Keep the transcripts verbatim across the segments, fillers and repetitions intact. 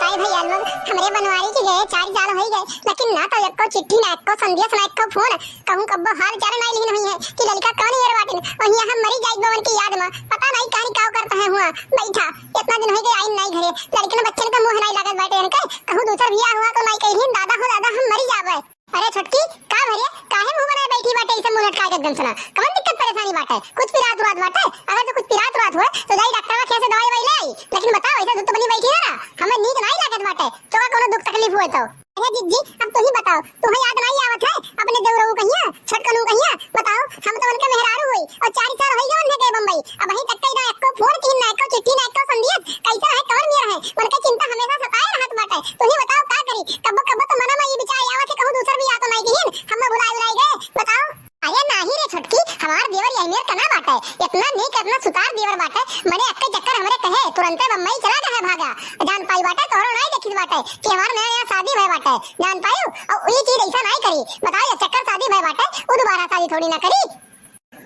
अरे भइया लोग, हमरे बनवारी के गए चार साल होइ गए, लेकिन ना तो एक्को चिट्ठी, ना एक्को संदेश, ना एक्को फोन। कहूँ कब्बो हाल चाल नाई लिहिन हुइहैं कि लड़िका कौन नियर बाटिन। वहीं हम मरी जाइत बा उनकी याद मा। पता नाई कानी काव करत हैं हुआँ बैठा। इतना दिन होइ गए आइन नाई घरे। लड़िकन बच्चन का मुँह नाई लागत बाटे इनके। कहूँ दूसर बियाह हुआ तो नाई कहिन, दादा हो दादा, हम मरी जाबे। अरे छोटकी, का भरे, काहे मुँह बनाए बैठी बाटे, ऐसे मुँह लटकाए के एकदम से ना? कवन दिक्कत परेशानी बाटे? कुछ पिरात उरात बाटे? अगर तो कुछ पिरात उरात होए तो जाई डॉक्टर के यहाँ से दवाई ववाई ले आई। लेकिन बताओ, ऐसे धुत बनी बैठी है ना, हमें नीक नाई लागत बाटे। तो का कोनो दुख तकलीफ हुए तो? अरे जिज्जी, अब तू ही बताओ, तुम्हें याद नाई आवत है अपने देवरू कहिया, छोटकनू कहिया? बताओ, हम तो उनके मेहरारू हुई और चार साल होइ गए उन्हें गए बम्बई। अब अभी तक कहीं ना एको फोन किहिन, ना एको चिट्ठी, ना एको संदेश। कैसा है, कौन नियर है? मन के चिंता हमेशा सताए रहत बाटे। तू ही बताओ का करी? कब्बो कब्बो तो मना में ई विचार आवत है, कहूँ दूसर बियाह तो नाई किहिन, हमें भुलाए उलाई गए। बताओ। अरे नाही रे छोटकी, हमार देवर यही मेर कना बाटे, इतना नीक, इतना सुतार देवर बाटे। मने अक्के चक्कर हमरे कहे तुरंते बम्बई चला गए भागा। जान पाई बाटे, तोहरो नाई देखित बाटे कि हमार नया नया शादी भय बाटे। जान पायू, और ये चीज ऐसा नाई करी। बताओ, ये चक्कर शादी भय बाटे, वो दोबारा शादी थोड़ी ना करी।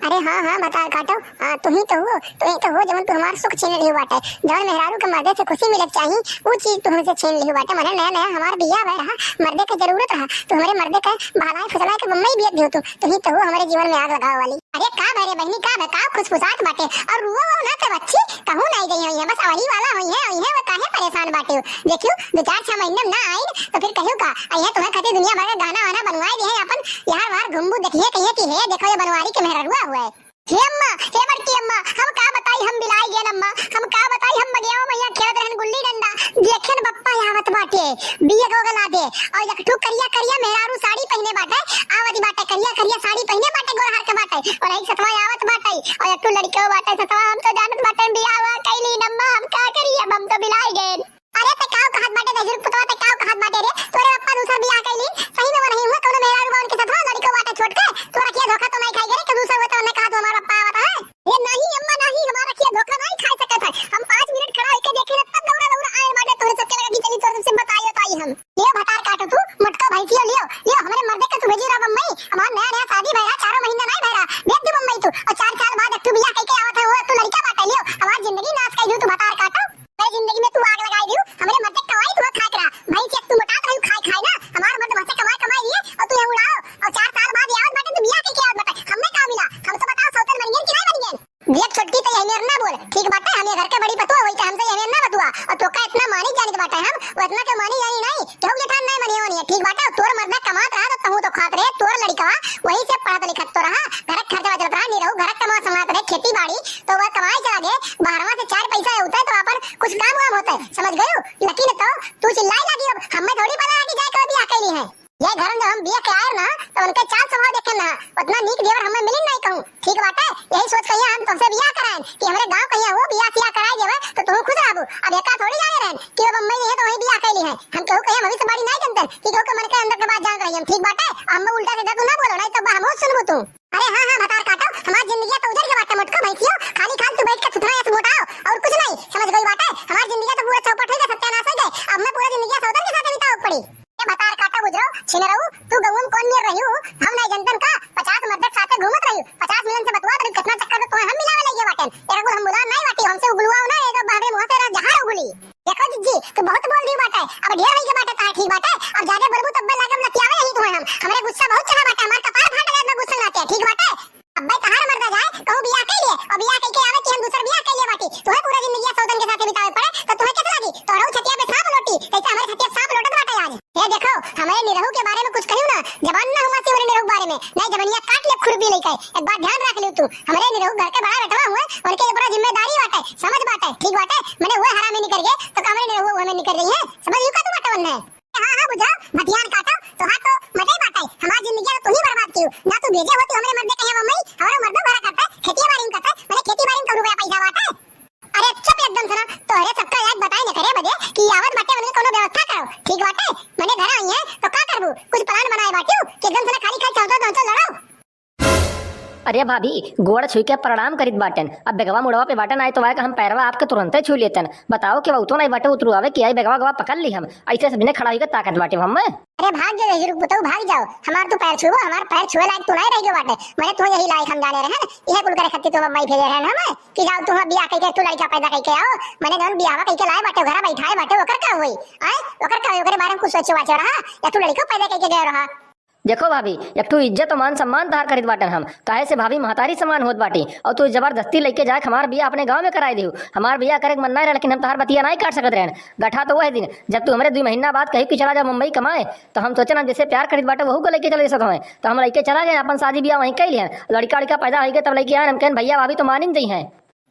अरे हाँ, हाँ, भतार काटो, हाँ, तू ही तो हो, तू ही तो हो, जवन तू हमार सुख छीन लिहू बाटे, जवन मेहरारू के मर्दे से खुशी मिले के चाही, वो चीज तू हमसे छीन लिहू बाटे। मने नया नया हमार बियाह भय रहा, मर्दे के जरूरत रहा, तू हमरे मर्दे के बहलाए फुसलाए के बम्बई भेज दियो तू, तू ही तो हो हमरे जीवन में आग लगावे वाली। अरे का भय रे बहिनी, का भय, का खुसफुसात बाटे, और रुओ वो ना ते बच्ची, कहूँ नाई गई हुई है, बस वही वाला हुई है, हुई है, वो काहे परेशान बाटे हो? देखियो, दो चार छह महीने में ना आई तो फिर कहियो का, आई है तुम्हें खातिर दुनिया भर के गहना वहना बनवाए दिए हैं अपन, यहाँ वहाँ घूमबू देखिए, कहिए कि हे देखो ये बनवारी के मेहररुआ हुआ है। हे अम्मा, हे बड़की अम्मा, हम का बताई, हम बिलाई गेन अम्मा, हम का बताई, हम बगियावा में यहाँ खेलत रहन गुल्ली डंडा, देखेन बप्पा आवत बाटे, बिया को गला दे, और एक ठो करिया करिया मेहरारू साड़ी पहिने बाटे, आवत बाटे, करिया करिया साड़ी पहिने बाटे, गोरहर के बाटे, और एक सतवा आवत बाटे, और एक ठो लड़िको बाटे सतवा, हम तो जानत बाटे बियाह हुआ कैली अम्मा, हम का करी, अब हम तो बिलाई गेन। अरे ते काव कहत बाटे दहिजरू पुतवा, ते काव कहत बाटे रे? तोरे पप्पा दूसर बियाह कैली, सही में वो नहीं हुआ, कौनो मेहरारू बा उनके साथ, हाँ, लड़िको बाटे छोट के, तोरा किया धोखा तो नहीं खाई रे, कि दूसर हुआ तो उन्हें कहा तू हमार पप्पा आवत है। ये नहीं अम्मा नहीं, हमारा किया धोखा नहीं खाई सकत है। हम पाँच मिनट खड़ा होके देखे ना, तब दौड़ा दौड़ा आए बाटे, तोरे सबके लगा कि चली तोरे सबसे बताई बताई हम। लियो भतार काटो तू, मोटको भैंसियो लियो, लियो हमरे मर्दे के तू भेजी रहा बम्बई, हमार नया नया शादी भय रहा, चारों महीना नहीं भय रहा, भेज दी बम्बई तू, और चार साल बाद एक ठो बियाह कइके आवत है, वो एक ठो लड़िका बाटे, लियो हमार जिंदगी नाश कर दियो तू भतार काटो। मेरे जिंदगी में तू आग लगाई दियो, हमरे मर्दे कमाई तू खात रहा। भैंस एक तू मोटात रही खाए खाए ना, हमार मर्द वैसे कमाए कमाए लिए और तू ये उड़ाओ और चार साल बाद ये आवत बाटे तू बियाह के क्या आवत बाटे? हमें का मिला? हम तो बताओ सौतन बन गए कि नहीं बन गए? देख छोटकी तो ये मेर ना बोल, ठीक बाटे? हम ये घर के बड़ी पतुआ होई तो हमसे ये मेर ना बतुआ। और तो का इतना मानी जानी बाटे हम, वो इतना के मानी जानी नहीं, केहू जेठान नहीं मनियो नहीं, ठीक बाटे? तोर मर्दा कमात रहा तो तहू तो खात रहे, तोर लड़िकवा वही से पढ़त लिखत तो रहा, घर के खर्चा चलत रहा, नहीं रहू घर के कमा समात रहे, खेती बाड़ी तो वह कमाई चला गए, बाहरवा से चार पैसा होता है तो अपन कुछ काम वाम होता है, समझ गयो? लेकिन तो तू चिल्लाई लागी, अब हमें थोड़ी पता है कि जाए कब बियाह कैली है। ये घर में जब हम बियाह के आए ना तो उनके चाल स्वभाव देखे ना, उतना नीक देवर हमें मिली नहीं कहूँ, ठीक बाटे? यही सोच के हम तुमसे बियाह कराएं कि हमरे गांव कहिया हो बियाह सियाह कराए देवे तो तू खुश रहबू। अब एका थोड़ी जाने रहन कि वो बम्बई है तो वही बियाह कैली है। हम केहू कहिया भविष्यवाणी नहीं जानते कि केहू के मन के अंदर के बात जान रही हम, ठीक बाटे? हम उल्टा सीधा तू ना बोलो, नहीं तो हम सुनबू तू। अरे हाँ, हाँ, भतार काटो, हमार जिंदगिया तो उजर के बाटे मोटको भैंसियो, खाली खाल तू बैठ के थुथुना ऐसे मोटाओ, और कुछ नहीं, समझ गई बाटे? हमार जिंदगिया तो पूरा चौपट हो गया, सत्यानाश हो गए, अब मैं पूरा जिंदगिया सौतन के साथ बिताओ पड़ी। ए भतार काटो बुझरो, छिन रहू, तू गौवा में कौन नियर रही हूँ, हम नहीं जनतन का, पचास मर्दक साथे घूमत रही, पचास मिलन से बतुआ तो कितना चक्कर में तुम्हें हम मिलावे लगे बाटे, तेरा कुल हम बुला नहीं बाटी, हमसे उगलुआ ना, ये तो बाहरे मुँह से रह जहाँ उगली। देखो जिज्जी, तू बहुत बोल दी बाटे, अब ढेर होई के बाटे तार, ठीक बाटे? अब ज्यादा बोलबू तब लागम लतियावे यही तुम्हें हम। हमरे गुस्सा बहुत चढ़ा बाटे, हमार कपार फाट गया इतना गुस्सा लाते, ठीक बाटे? अब्बे तहार मर्दा जाए, कहूँ बियाह कई लिए, और बियाह कई के आवे कि हम दूसर बियाह कई लिए बाटी। तुम्हें पूरा जिंदगी सौतन के साथे बितावे पड़े, तो तुम्हें कैसे लगी? तोहरा छतिया पे सांप लोटी, जैसे हमारे छतिया पे सांप लोटत बाटे आज। हे देखो, हमारे निरहू के बारे में कुछ कहियो ना, जबान ना हमारे हमारे निरहू के बारे में, नहीं जबनिया काट ले खुरपी लेके। एक बात ध्यान रख लियो तू, हमारे निरहू घर के बड़ा बेटवा हुए, उनके ये बड़ा जिम्मेदारी बाटे, समझ बाटे, ठीक बाटे? मैंने हुए हरामी निकल गए, तो का हमारे निरहू हमें निकल रही है, समझ यू का तू बाटे वन्ने? हाँ, हाँ, बुझा, भतियान काटो, तो हाँ तो मजे बाटे, हमार जिंदगी तो तू ही बर्बाद कियो, ना तू भेजे होती हमरे मर्दे कहे बम्बई, हमारे मर्दो भरा करते, खेती बाड़ी में करते, मैंने खेती बाड़ी में कब रुपया पैसा बाटे? अरे चुप एकदम से ना, तोहरे सबका याद बताए न करे बजे कि आवत बाटे, उनके कोनो व्यवस्था करो, ठीक बाटे? मैंने घर आई है तो का करबू, कुछ प्लान बनाए बाटियो कि एकदम से ना खाली खाली चौदह दौचो लड़ो। अरे भाभी, गोड़ छुई के प्रणाम करित बाटेन। अब बेगवा मुड़वा पे बाटेन, आए तो आए का हम पैरवा आपके तुरंते छू लेतेन। बताओ कि वो तो नहीं बाटे, उतरू आवे कि आई बेगवा गवा पकड़ ली हम। ऐसे से बिना खड़ा होई के ताकत बाटे हम। अरे भाग जाओ, यही रुक पुतऊ, भाग जाओ। हमार तू पैर छुबो, हमार पैर छुए लायक तू नहीं रह गयो बाटे। मने तू यही लायक हम जाने रहन, यह कुल करे खातिर तू बम्बई भेजे रहन हम कि जाओ तू बियाह कइके तू लड़का पैदा कइके आओ। मने जौन बियाहवा कइके लाए बाटे, घरा बैठाए बाटे, ओकर का होई? आए, ओकर का होई? ओकरे बारे में कुछ सोचे वाचे रहा या तू लड़का पैदा कइके गए रहा? देखो भाभी, एक ठो इज्जत और मान सम्मान तहार करित बाटन हम, काहे से भाभी महतारी समान होत बाटी, और तू जबरदस्ती लइके जाए हमार बियाह अपने गाँव में कराए दिहू। हमार बियाह करे के मन नाय रहे, लेकिन हम तहार बतिया नाय काट सकत रहन। गठा तो वह दिन, जब तू हमरे दुई महीना बाद कही कि चला जा मुंबई कमाए, तो हम सोचन हम जैसे प्यार करित बाटे वहू को लइके चले सकत हमें, तो हम लइके चला गए, अपन शादी बियाह वहीं कइ लिहन। लड़का लड़का पैदा होइगे तब लइके आए, हम कहन भैया भाभी तो मानिन जइहैं।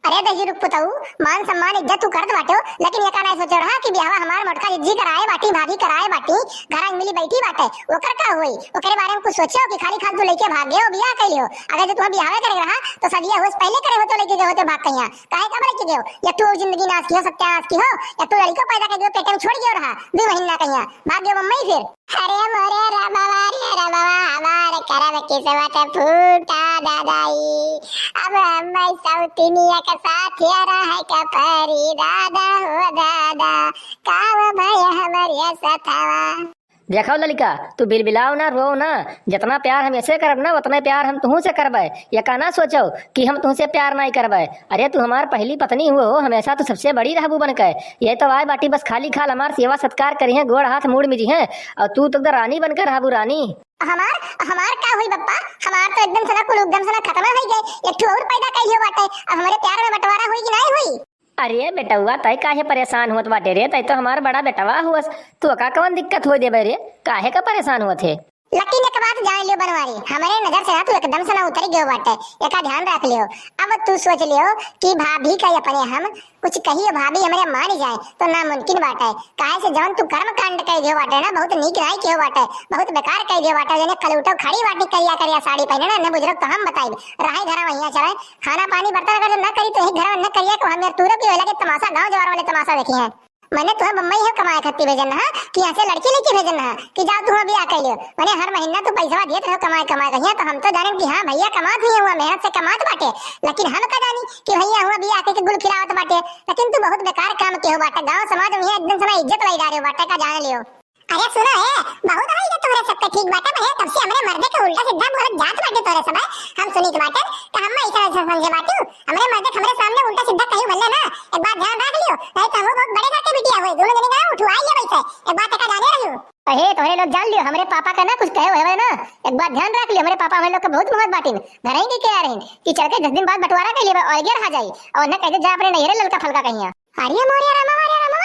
अरे दही रुक पुतऊ, मान सम्मान इज्जत तू करत बाटे हो, लेकिन ये का नहीं सोचे रहा कि बियाहवा हमार मोटका जिज्जी कराए बाटी, भाभी कराए बाटी, घर में मिली बैठी बाटे, ओकर का होई? ओकरे बारे में कुछ सोचे हो कि खाली खाल तू लइके भाग गए हो, बियाह कइले हो? अगर जो तुम्हें बियाहवे करे रहा तो सदिया होश पहले करे होते, लइके गए होते भाग कहिया। काहे का लइके गए हो? या तू जिंदगी नाश की हो, सत्यानाश की हो, या तू लड़का पैदा कर गए हो, पेट में छोड़ गए रहा दो महीना कहिया, भाग गए मुंबई फिर। अरे मोरे रमवा रे रमवा, हमार करम किस्मत फूटा दादाई। अब हमें सौतिनिया के साथ रहे के परी दादा हो दादा, का भय हमरे सथवा। देखो ललिका, तू बिलबिलाओ ना, रोओ ना, जितना प्यार हम ऐसे करब ना, उतना प्यार हम तुहू से करबे। ये का ना सोचो कि हम तुहसे प्यार नाई करबे। अरे तू हमार पहली पत्नी हुआ हो, हमेशा तू सबसे बड़ी रहबू बनके। ये तो आए बाटी बस खाली खाल हमार सेवा सत्कार करिहैं, गोड़ हाथ मूड़ मिजिहैं, और तू तो एकदम रानी बनके रहबू, रानी। हमार, हमार का हुई बप्पा? हमार तो एकदम से ना कुल उद्यम से ना खत्म हो गए। एक ठो और पैदा कइले बाटे, अब हमरे प्यार में बंटवारा हुई कि नहीं हुई? अरे बेटउआ, तय काहे परेशान होत बाटे रे? तय तो हमार बड़ा बेटवा हुअस, तू का कवन दिक्कत हो देबे रे? काहे का परेशान होत है? लेकिन एक बात जान लियो बनवारी, हमरे नजर से ना तू एकदम से ना उतरी गयो बाटे, एका ध्यान रख लियो। अब तू सोच लियो कि भाभी का अपने हम कुछ कहियो, भाभी हमरे मान जाए तो नामुमकिन बाटे, काहे से जवन तू कर्म कांड कइ दियो बाटे ना, बहुत नीक नाई कियो बाटे, बहुत बेकार कइ दियो बाटे। जने कलूटो खड़ी बाटी करिया करिया साड़ी पहने ना, ने बुजुर्ग तो हम बताइब, रहे घर में हियाँ चले, खाना पानी बर्तन अगर न करी तो यही घर में न करिया को हम यार तूरो की होला के तमाशा, गाँव जवार वाले तमाशा देखी हैं। मने तुहे बम्बई है कमाए खत्ती भेजन हा कि यहाँ से लड़की लेके भेजन हा कि जाओ तुम बियाह कर लियो। मने हर महीना तू पैसा दिए तो कमाए कमाए कहिया, तो हम तो जाने कि हाँ भैया कमात हुई हुआ, मेहनत से कमात बाटे, लेकिन हम का जानी कि भैया हुआ बियाह के गुल खिलावत बाटे। लेकिन तू बहुत बेकार काम के हो बाटे, गाँव समाज में एकदम से ना इज्जत लाई डारे हो बाटे, का जान लियो। अरे सुनो ए, बहुत होई रे तोहरे सबके ठीक बाटे, मने तब से हमरे मर्दे के उल्टा सीधा बोलत जात बाटे तोहरे सब, हम सुनित बाटे, त हम ऐसा ऐसा समझे बाटू, हमरे मर्दे के हमरे सामने उल्टा सीधा कहीं बोले ना, एक बात ध्यान रख लियो, नहीं तो हम बहुत बड़े घर के बिटिया हुए, दोनों जने ना उठवाई ले वैसे, एक बात एका जाने रहियो। अहे, तोहरे लोग जान लियो, हमरे पापा का ना कुछ कहे हुए ना, एक बात ध्यान रख लियो, हमरे पापा हमरे लोग के बहुत मोहत बाटिन, घर ही के आ रहे कि चल के दस दिन बाद बंटवारा कर लियो, और गेर खा जाई, और ना कह दे जा अपने नैहरे ललका फलका कहिया। अरे मोरे रामा, अरे रामा,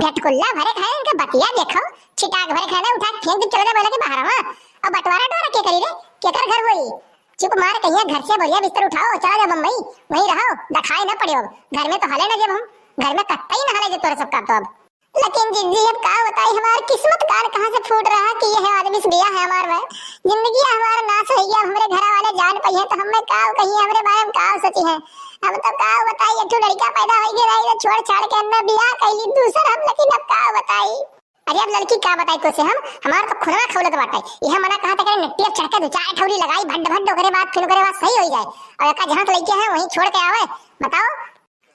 घटकुल्ला भरे खाए इनके बतिया देखो, छिटाक भरे खाना उठा के फेंक दे, चले जा बोला के बाहर आवा। अब बंटवारा डोरा के करी रे, केकर घर होई? चुप मार कहिया घर से बोरिया बिस्तर उठाओ, चला जा बम्बई, वहीं रहो, दिखाई ना पड़े हो। घर में तो हले ना जब हम, घर में कत्ता ही ना हले जे तोरे सबका तो अब। लेकिन जिज्जी अब का बताई, हमार किस्मत कान कहाँ से फूट रहा कि यह आदमी से बिया है हमार में। जिंदगी हमार नाश हो गया, हमरे घर वाले जान पाई है तो हमें का कही, हमरे बारे में का सोची है। हम तो का बताई, एक ठो लड़का पैदा हो गया रही तो छोड़ छाड़ के हमने बिया कैली दूसर हम, लेकिन अब का बताई। अरे अब लड़की का बताई तो से हम, हमार तो खुनवा खौलत बाटे। यह मना कहा था कि नट्टी अब चढ़ के दो चार ठौरी लगाई भड्ड भड्ड, ओकरे बाद फिर ओकरे बाद सही हो जाए। और एका जहाँ से लड़के हैं वहीं छोड़ के आवे, बताओ।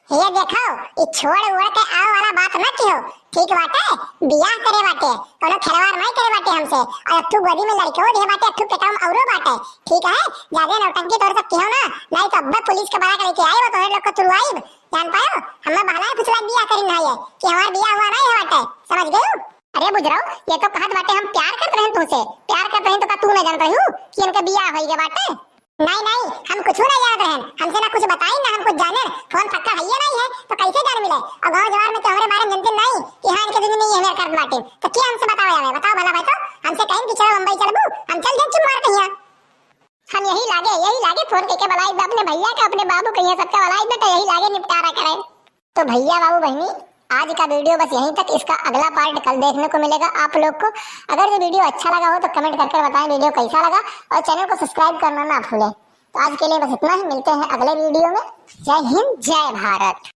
ये देखो, ये छोड़ ओड़ के आओ वाला बात ना किहो, ठीक बाटे? बियाह करे बाटे, कोनो खिलवाड़ नहीं करे बाटे हमसे। और अब तू गोदी में लड़को दे बाटे, अब तू पेटवा में औरो बाटे, ठीक है? ज्यादा नौटंकी तोरे सब किहो ना, नहीं तो अब्बे पुलिस के बला के लेके आए, वो तोहरे लोग को तुड़वाइब, जान पायो? हमें बहलाए फुसला बियाह करी ना है कि हमार बियाह हुआ नहीं है बाटे, समझ गयो? अरे बुजराव, ये तो कहत बाटे हम प्यार करत रहन तुमसे, प्यार करत रहन तो का तू ना जानत रहू कि इनका बियाह होई गए बाटे? नहीं, नहीं, हम कुछ ना जानत रहन, हमसे ना कुछ बताई ना हम कुछ जाने, फोन पक्का है ये नहीं है तो कैसे जान मिले? और गाँव जवार में तो हमारे बारे में जानते नहीं कि हाँ इनके दुनिया में ये हमें करत बाटे, तो क्या हमसे बतावे आवे? बताओ भला भाई, तो हमसे कहीं कि चलो बम्बई चलबू, हम चल जाए चुप मार कहिया। हम यही लागे, यही लागे फोन करके बुलाई अपने भैया का, अपने बाबू कहिया सबका बुलाई बेटा, यही लागे निपटारा करे। तो भैया बाबू बहनी, आज का वीडियो बस यहीं तक। इसका अगला पार्ट कल देखने को मिलेगा आप लोग को। अगर ये वीडियो अच्छा लगा हो तो कमेंट करके बताएं वीडियो कैसा लगा, और चैनल को सब्सक्राइब करना ना भूलें। तो आज के लिए बस इतना ही, मिलते हैं अगले वीडियो में। जय हिंद, जय भारत।